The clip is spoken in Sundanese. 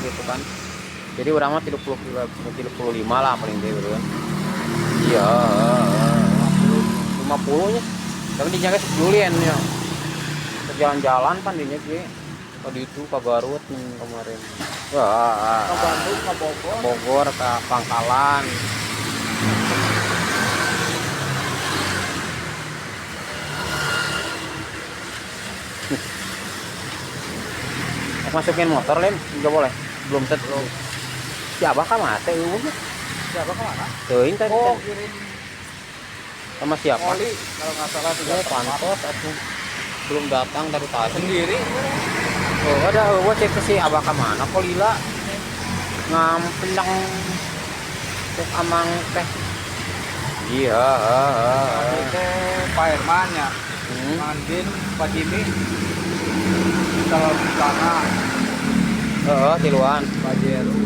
gitu kan. Jadi urang mah 30 kilo, 35 lah paling teh gitu kan. Iya, 50 nya. Tapi dijaga Julian ya. Jalan-jalan pan dinya ge. Tadi itu ke Garut nih kemarin. Wah, Ke Bandung, ke Bogor. Ke Bogor, ke Pangkalan. Masukin motor, Lem, nggak boleh. Belum tet. Belum. Si Abah ka mana teh eueuh? Siapa kemana? Teuing tadi. Oh, Tadi. kirim Sama siapa? oli kalau nggak salah tiga Oh, tempat. pantos atuh. Belum datang dari tadi. Sendiri. Oh, ada eueuh cek ke si Abah ka mana kok lila. Ngamplang cek amang teh. Iya. Tadi teh Pak Herman ya. Mandin, Pak Jimmy. Kalau di sana Heeh, tiluan. Pak Jeru.